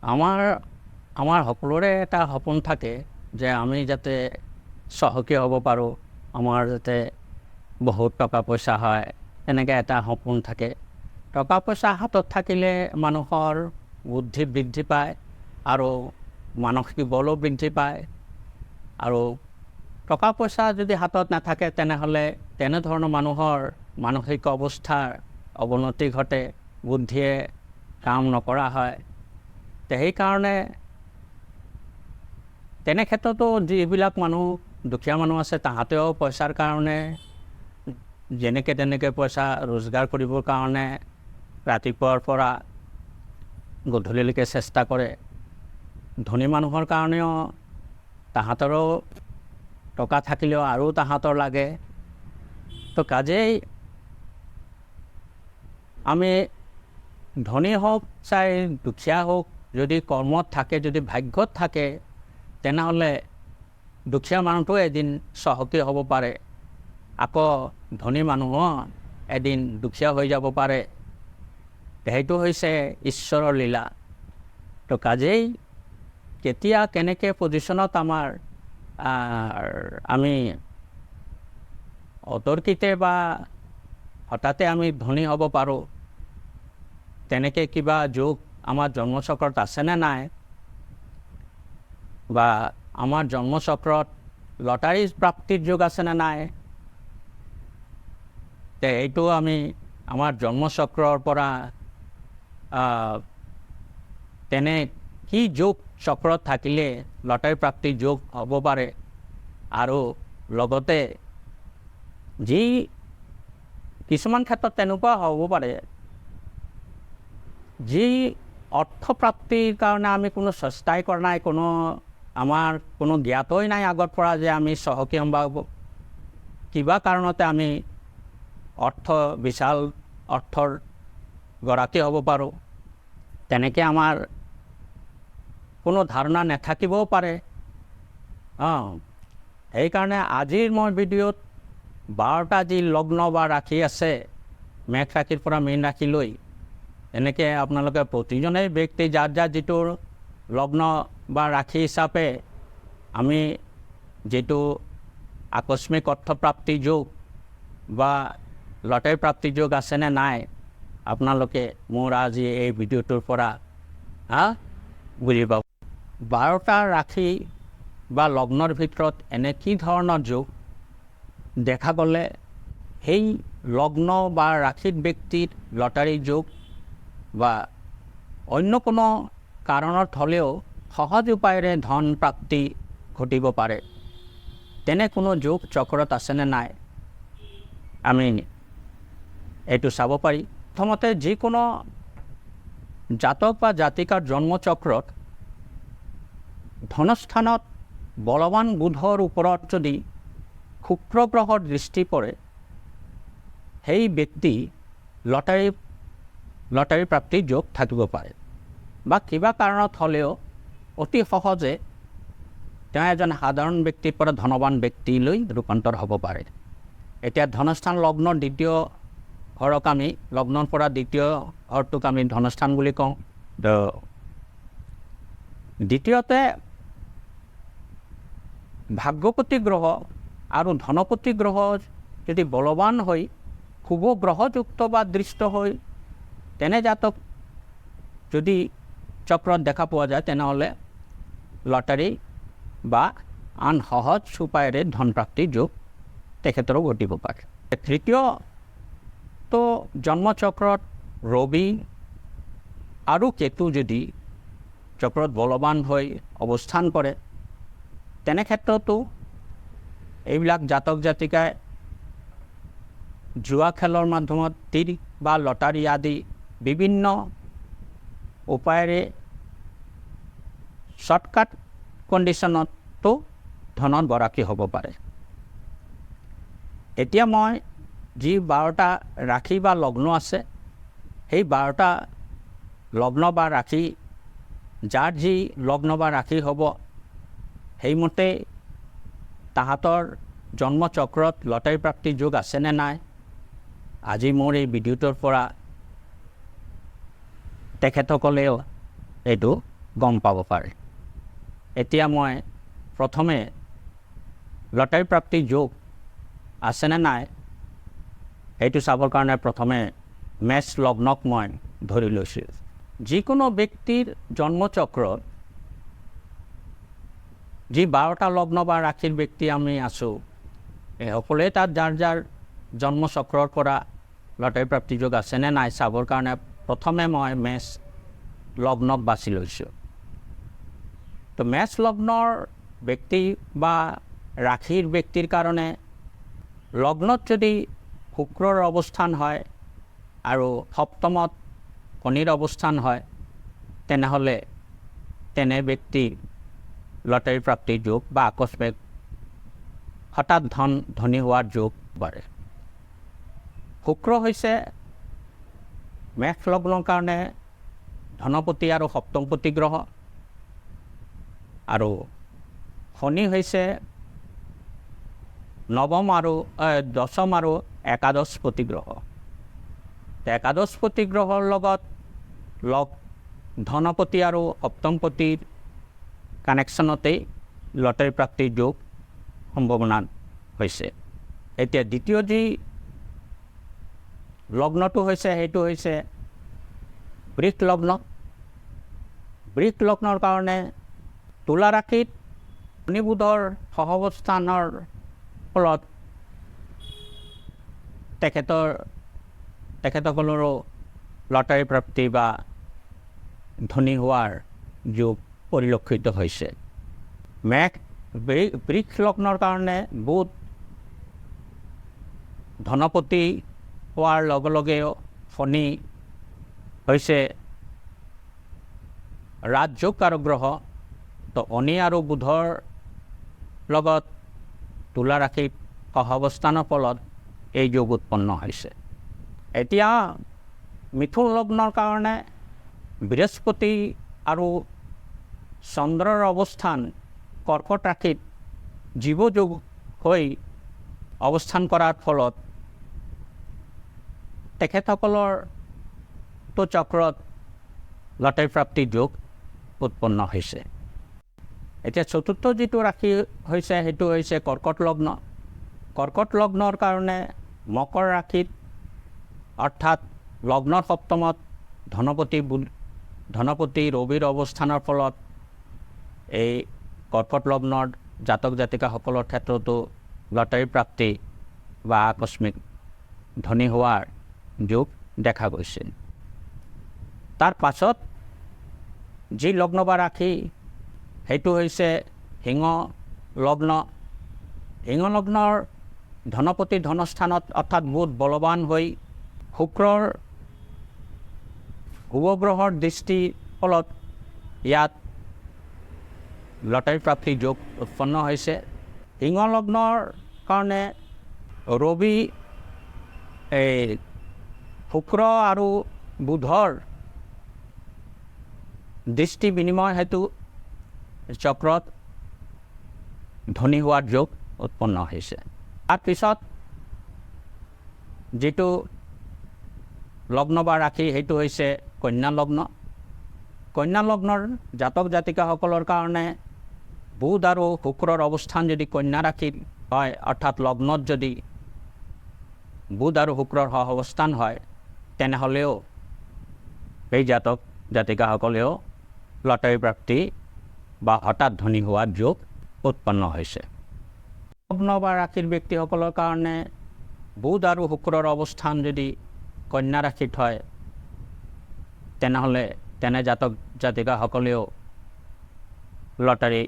আমাৰ আমাৰ সকলোৰে এটা সপোন থাকে যে আমি যাতে চহকী হ'ব পাৰোঁ, আমাৰ যাতে বহুত টকা পইচা হয়, তেনেকৈ এটা সপোন থাকে। টকা পইচা হাতত থাকিলে মানুহৰ বুদ্ধি বৃদ্ধি পায় আৰু মানসিক বলো বৃদ্ধি পায়। আৰু টকা পইচা যদি হাতত নাথাকে, তেনেহ'লে তেনেধৰণৰ মানুহৰ মানসিক অৱস্থাৰ অৱনতি ঘটে, বুদ্ধিয়ে কাম নকৰা হয়। সেইকাৰণে তেনে ক্ষেত্ৰতো যিবিলাক মানুহ দুখীয়া মানুহ আছে, তাহাঁতেও পইচাৰ কাৰণে যেনেকৈ তেনেকৈ পইচা ৰোজগাৰ কৰিবৰ কাৰণে ৰাতিপুৱাৰ পৰা গধূলিলৈকে চেষ্টা কৰে। ধনী মানুহৰ কাৰণেও তাহাঁতৰো টকা থাকিলেও আৰু তাহাঁতৰ লাগে। তো কাজেই আমি ধনী হওক চাই দুখীয়া হওক, যদি কৰ্মত থাকে, যদি ভাগ্যত থাকে, তেনেহ'লে দুখীয়া মানুহটো এদিন চহকী হ'ব পাৰে, আকৌ ধনী মানুহো এদিন দুখীয়া হৈ যাব পাৰে। সেইটো হৈছে ঈশ্বৰৰ লীলা। তো কাজেই কেতিয়া কেনেকৈ পজিশ্যনত আমাৰ আমি অতৰ্কিতে বা হঠাতে আমি ধনী হ'ব পাৰোঁ, তেনেকৈ কিবা যোগ আমাৰ জন্মচক্ৰত আছেনে নাই, বা আমাৰ জন্মচক্ৰত লটাৰী প্ৰাপ্তিৰ যোগ আছেনে নাই, তে এইটো আমি আমাৰ জন্মচক্ৰৰ পৰা তেনে কি যোগ চক্ৰত থাকিলে লটাৰী প্ৰাপ্তিৰ যোগ হ'ব পাৰে, আৰু লগতে যি কিছুমান ক্ষেত্ৰত তেনেকুৱা হ'ব পাৰে, যি অৰ্থপ্ৰাপ্তিৰ কাৰণে আমি কোনো চেষ্টাই কৰা নাই, কোনো আমাৰ কোনো জ্ঞাতই নাই আগৰ পৰা যে আমি চহকী হ'ম বা কিবা কাৰণতে আমি অৰ্থ বিশাল অৰ্থৰ গৰাকী হ'ব পাৰোঁ, তেনেকৈ আমাৰ কোনো ধাৰণা নাথাকিবও পাৰে। সেইকাৰণে আজিৰ মই ভিডিঅ'ত 12টা যি লগ্ন বা ৰাশি আছে, মেষ ৰাশিৰ পৰা মীন ৰাশিলৈ, এনেকৈ আপোনালোকে প্ৰতিজনেই ব্যক্তি যাৰ যাৰ যিটো লগ্ন বা ৰাশি হিচাপে আমি যিটো আকস্মিক অৰ্থপ্ৰাপ্তি যোগ বা লটাৰী প্ৰাপ্তি যোগ আছেনে নাই, আপোনালোকে মোৰ আজি এই ভিডিঅ'টোৰ পৰা বুজি পাব। 12টা ৰাশি বা লগ্নৰ ভিতৰত এনে কি ধৰণৰ যোগ দেখা গ'লে সেই লগ্ন বা ৰাশিত ব্যক্তিৰ লটাৰী যোগ বা অন্য কোনো কাৰণত হ'লেও সহজ উপায়েৰে ধন প্ৰাপ্তি ঘটিব পাৰে, তেনে কোনো যোগ চক্ৰত আছেনে নাই আমি এইটো চাব পাৰি। প্ৰথমতে যিকোনো জাতক বা জাতিকাৰ জন্মচক্ৰত ধনস্থানত বলৱান বুধৰ ওপৰত যদি শুক্ৰ গ্ৰহৰ দৃষ্টি পৰে, সেই ব্যক্তি লটাৰী প্ৰাপ্তিৰ যোগ থাকিব পাৰে বা কিবা কাৰণত হ'লেও অতি সহজে তেওঁ এজন সাধাৰণ ব্যক্তিৰ পৰা ধনৱান ব্যক্তিলৈ ৰূপান্তৰ হ'ব পাৰে। এতিয়া ধনস্থান লগ্নৰ দ্বিতীয় ঘৰক আমি, লগ্নৰ পৰা দ্বিতীয় ঘৰটোক আমি ধনস্থান বুলি কওঁ। দ্বিতীয়তে ভাগ্যপতি গ্ৰহ আৰু ধনপতি গ্ৰহ যদি বলৱান হৈ শুভ গ্ৰহযুক্ত বা দৃষ্ট হৈ তেনে জাতক যদি চক্ৰত দেখা পোৱা যায়, তেনেহ'লে লটাৰী বা আন সহজ উপায়েৰে ধনপ্ৰাপ্তিৰ যোগ তেখেতৰো ঘটিব পাৰে। তৃতীয় তো জন্মচক্ৰত ৰবি আৰু কেতু যদি চক্ৰত বলৱান হৈ অৱস্থান কৰে, তেনে ক্ষেত্ৰতো এইবিলাক জাতক জাতিকাই জুৱা খেলৰ মাধ্যমত তীৰ বা লটাৰী আদি বিভিন্ন উপায়েৰে শ্বৰ্টকাট কণ্ডিশ্যনতো ধনৰ গৰাকী হ'ব পাৰে। এতিয়া মই যি 12টা ৰাশি বা লগ্ন আছে, সেই 12টা লগ্ন বা ৰাশি, যাৰ যি লগ্ন বা ৰাশি হ'ব, সেইমতে তাহাঁতৰ জন্মচক্ৰত লটাৰী প্ৰাপ্তিৰ যোগ আছেনে নাই, আজি মোৰ এই ভিডিঅ'টোৰ পৰা তেখেতসকলেও এইটো গম পাব পাৰে। এতিয়া মই প্ৰথমে লটাৰী প্ৰাপ্তি যোগ আছেনে নাই সেইটো চাবৰ কাৰণে প্ৰথমে মেষ লগ্নক মই ধৰি লৈছোঁ। যিকোনো ব্যক্তিৰ জন্মচক্ৰত যি 12টা লগ্ন বা ৰাশিৰ ব্যক্তি আমি আছোঁ, এই সকলোৱে তাত যাৰ যাৰ জন্মচক্ৰৰ পৰা লটাৰী প্ৰাপ্তি যোগ আছেনে নাই চাবৰ কাৰণে প্ৰথমে মই মেষ লগ্নক বাছি লৈছোঁ। তো মেষ লগ্নৰ ব্যক্তি বা ৰাশিৰ ব্যক্তিৰ কাৰণে লগ্নত যদি শুক্ৰৰ অৱস্থান হয় আৰু সপ্তমত শনিৰ অৱস্থান হয়, তেনেহ'লে তেনে ব্যক্তিৰ লটাৰী প্ৰাপ্তিৰ যোগ বা আকস্মিক হঠাৎ ধনী হোৱাৰ যোগ বাঢ়ে। শুক্ৰ হৈছে মেষ লগ্নৰ কাৰণে ধনপতি আৰু সপ্তমপতি গ্ৰহ, আৰু শনি হৈছে নৱম আৰু দশম আৰু একাদশপতি গ্ৰহ। একাদশপতি গ্ৰহৰ লগত লগ ধনপতি আৰু সপ্তমপতিৰ কানেকশ্যনতেই লটাৰী প্ৰাপ্তিৰ যোগ সম্ভাৱনা হৈছে। এতিয়া দ্বিতীয় যি লগ্নটো হৈছে, সেইটো হৈছে বৃষ লগ্ন। বৃষ লগ্নৰ কাৰণে তুলা ৰাশিত শনি বুধৰ সহাৱস্থানৰ ফলত তেখেতসকলৰো লটাৰী প্ৰাপ্তি বা ধনী হোৱাৰ যোগ পৰিলক্ষিত হৈছে। মেঘ বৃষ লগ্নৰ কাৰণে বুধ ধনপতি হোৱাৰ লগে লগেও শনি হৈছে ৰাজযোগ আৰু গ্ৰহ। তো শনি আৰু বুধৰ লগত তুলা ৰাশিত সহাৱস্থানৰ ফলত এই যোগ উৎপন্ন হৈছে। এতিয়া মিথুন লগ্নৰ কাৰণে বৃহস্পতি আৰু চন্দ্ৰৰ অৱস্থান কৰ্কট ৰাশিত জীৱযোগ হৈ অৱস্থান কৰাৰ ফলত তেখেতসকলৰ তো চক্ৰত লটাৰী প্ৰাপ্তিৰ যোগ উৎপন্ন হৈছে। এতিয়া চতুৰ্থ যিটো ৰাশি হৈছে, সেইটো হৈছে কৰ্কট লগ্ন। কৰ্কট লগ্নৰ কাৰণে মকৰ ৰাশিত অৰ্থাৎ লগ্নৰ সপ্তমত ধনপতি ৰবিৰ অৱস্থানৰ ফলত এই কৰ্কট লগ্নৰ জাতক জাতিকাসকলৰ ক্ষেত্ৰতো লটাৰী প্ৰাপ্তি বা আকস্মিক ধনী হোৱাৰ যোগ দেখা গৈছে। তাৰ পাছত যি লগ্ন বা ৰাশি, সেইটো হৈছে সিংহ লগ্ন। সিংহ লগ্নৰ ধনপতি ধনস্থানত অৰ্থাৎ বুধ বলৱান হৈ শুক্ৰৰ শুভগ্ৰহৰ দৃষ্টিৰ ফলত ইয়াত লটাৰী প্ৰাপ্তিৰ যোগ উৎপন্ন হৈছে। সিংহ লগ্নৰ কাৰণে ৰবি এই শুক্ৰ আৰু বুধৰ দৃষ্টি বিনিময় হেতু চক্ৰত ধনী হোৱাৰ যোগ উৎপন্ন হৈছে। তাৰপিছত যিটো লগ্ন বা ৰাশি, সেইটো হৈছে কন্যা লগ্ন। কন্যা লগ্নৰ জাতক জাতিকাসকলৰ কাৰণে বুধ আৰু শুক্ৰৰ অৱস্থান যদি কন্যা ৰাশিত হয়, অৰ্থাৎ লগ্নত যদি বুধ আৰু শুক্ৰৰ সহ অৱস্থান হয়, তেনেহ'লেও এই জাতক জাতিকাসকলেও লটাৰী প্ৰাপ্তি বা হঠাৎ ধনী হোৱাৰ যোগ উৎপন্ন হৈছে। লগ্ন বা ৰাশিৰ ব্যক্তিসকলৰ কাৰণে বুধ আৰু শুক্ৰৰ অৱস্থান যদি কন্যা ৰাশিত হয়, তেনেহ'লে তেনে জাতক জাতিকাসকলেও লটাৰী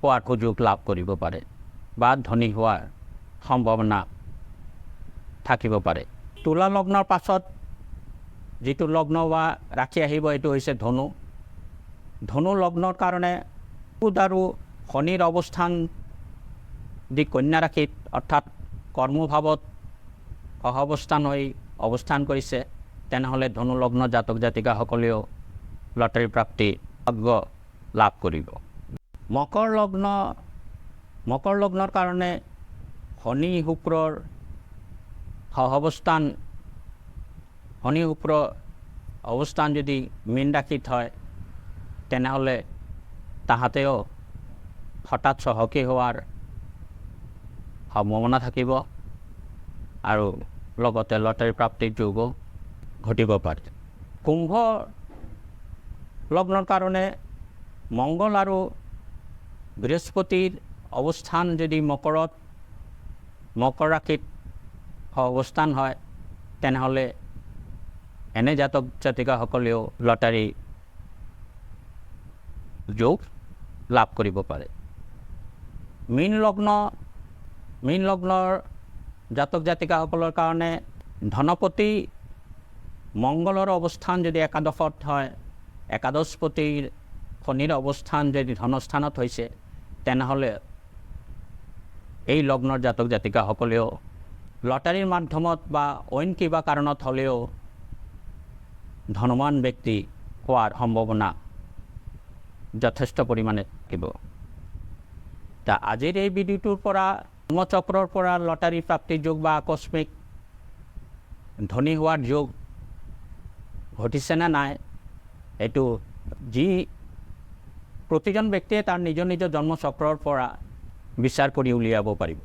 পোৱাৰ সুযোগ লাভ কৰিব পাৰে বা ধনী হোৱাৰ সম্ভাৱনা থাকিব পাৰে। তুলা লগ্নৰ পাছত যিটো লগ্ন বা ৰাশি আহিব, এইটো হৈছে ধনু। ধনু লগ্নৰ কাৰণে বুধ আৰু শনিৰ অৱস্থান দি কন্যা ৰাশিত অৰ্থাৎ কৰ্মভাৱত সহাৱস্থান হৈ অৱস্থান কৰিছে, তেনেহ'লে ধনু লগ্ন জাতক জাতিকাসকলেও লটাৰী প্ৰাপ্তি ভাগ্য লাভ কৰিব। মকৰ লগ্নৰ কাৰণে শনি শুক্ৰৰ সহাৱস্থান, শনি শুক্ৰ অৱস্থান যদি মীন ৰাশিত হয়, তেনেহ'লে তাহাঁতেও হঠাৎ চহকী হোৱাৰ সম্ভাৱনা থাকিব আৰু লগতে লটাৰী প্ৰাপ্তিৰ যোগো ঘটিব পাৰে। কুম্ভ লগ্নৰ কাৰণে মংগল আৰু বৃহস্পতিৰ অৱস্থান যদি মকৰত, মকৰ ৰাশিত অৱস্থান হয়, তেনেহ'লে এনে জাতক জাতিকাসকলেও লটাৰী যোগ লাভ কৰিব পাৰে। মীন লগ্ন, মীন লগ্নৰ জাতক জাতিকাসকলৰ কাৰণে ধনপতি মংগলৰ অৱস্থান যদি একাদশত হয়, একাদশপতিৰ শনিৰ অৱস্থান যদি ধনস্থানত হৈছে, তেনেহ'লে এই লগ্নৰ জাতক জাতিকাসকলেও লটাৰীৰ মাধ্যমত বা অইন কিবা কাৰণত হ'লেও ধনৱান ব্যক্তি হোৱাৰ সম্ভাৱনা যথেষ্ট পৰিমাণে থাকিব। তা আজিৰ এই ভিডিঅ'টোৰ পৰা জন্মচক্ৰৰ পৰা লটাৰী প্ৰাপ্তিৰ যোগ বা আকস্মিক ধনী হোৱাৰ যোগ ঘটিছেনে নাই, এইটো যি প্ৰতিজন ব্যক্তিয়ে তাৰ নিজৰ নিজৰ জন্মচক্ৰৰ পৰা বিচাৰ কৰি উলিয়াব পাৰিব।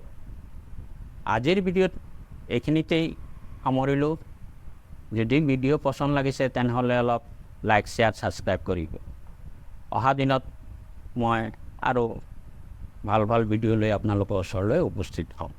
আজিৰ ভিডিঅ'ত এইখিনিতেই সামৰিলোঁ। যদি ভিডিঅ' পচন্দ লাগিছে, তেনেহ'লে অলপ লাইক, শ্বেয়াৰ, ছাবস্ক্ৰাইব কৰিব। অহা দিনত মই আৰু ভাল ভাল ভিডিঅ' লৈ আপোনালোকৰ ওচৰলৈ উপস্থিত হ'ম।